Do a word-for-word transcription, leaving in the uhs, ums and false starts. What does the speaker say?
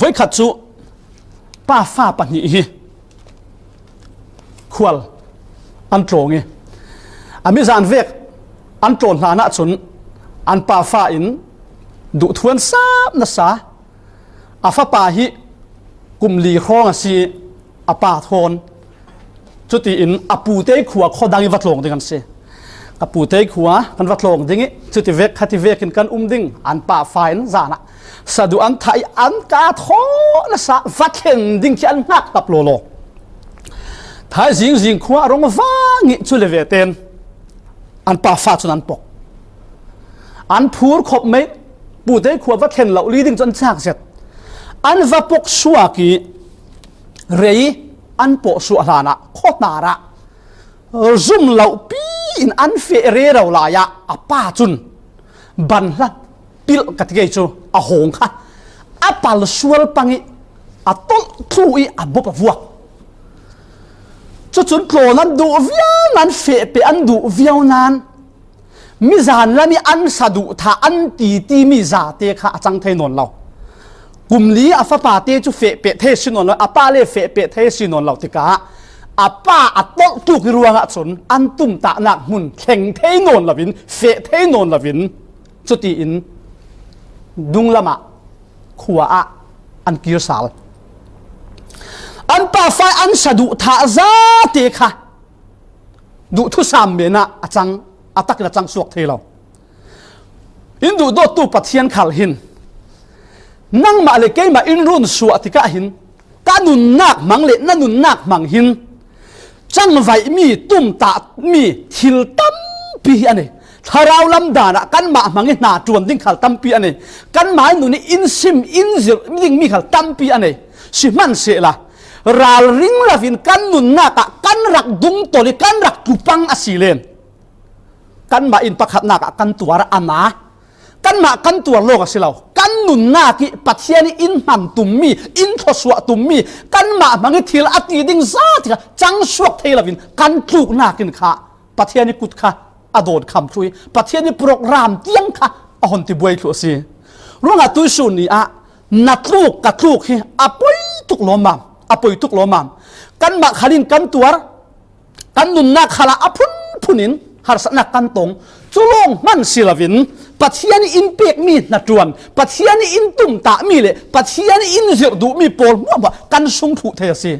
Voikhat chu pa fa pahnih hi khual an tlawng i, a mizan vek an tlawn hlanah chun an pa fa in duhthuan sap nasa, a fapa hi kum li hrawng a si, a pa thawn. Cutiin a pute khua khaw dang i va tlawng ding an si. Ka pute khua kan va tlawng ding i, cuti vek khati vekin kan um ding, an pa fa in zanah saduh an thah i, an ka thaw nasa va thlen ding khi an hngak hlap lawlaw. Thaizing zing khua a rong vang i, cu le ve ten an pa fa cun an pok. An phur khop mai, pute khua va thlen lo li ding cu an chak zet. An va pok suak i, rei an pawh suah hlanah khuahnarah zum lopi in an feh rero lai-ah a pa cun ban hlat pilh ka ti kei cu a hawng kha a pal sual pang i, a tolh thluh i, a bop a vuak. Cucun tlawn an duh viau nan, feh peh an duh viau nan, mizan lam i an saduh thah an ti timi zate kha a cang thei nawn lo. Kum li a fapate cu feh peh thei a si nawn lo, a pa le feh peh thei a si nawn lo tikah a pa a tolh tluk i ruangah cun an tumtahnak hmun thleng thei nawn loin, feh thei nawn loin, cutiin dunglamah khua ah an kir sal. An pa fa an saduh thah zate kha duhthusam men ah a cang, a takin a cang suak thei lo. In duhdawttu Pathian khal hin nangmah le keimah in run suah tikah hin ka nunnak hmang le na nunnak hmang hin cangvaihmi, tumtahmi thil tampi hi a nei. Thlarau lam danah kanmah hmang i hna ṭuan ding khal tampi a nei. Kanmah i nun i in sim, in zirh dingmi khal tampi a nei. Sihmanhsehla, ralring loin kan nunnak ah kan rak dungtolh i kan rak tlupang a si len, kanmah in pakhatnak ah kan tuar a na. Kanmah kan tuar lawng a si lo. Kan nunnak i Pathian i in hman tummi, in thluasuah tummi, kanmah hmang i thil a ti ding zat kha cang suak thei loin kan tluknak in kha Pathian i kut kha a dawn kham thluh i, Pathian i program tiang kha a hon ti buai thluh a si. Ruangah tuisun ni ah na tluk ka tluk hi a poi tuk lawmmam, a poi tuk lawmmam. Kanmah khal in kan tuar, kan nunnak khal ah a phunphun in harsatnak kan tong. Cu lawng hman si loin Pathian i in pekmi hnaṭuan, Pathian i in tumtahmi le Pathian i in zirh duhmi pawl hmuahhmuah kan sung thluh thei a si.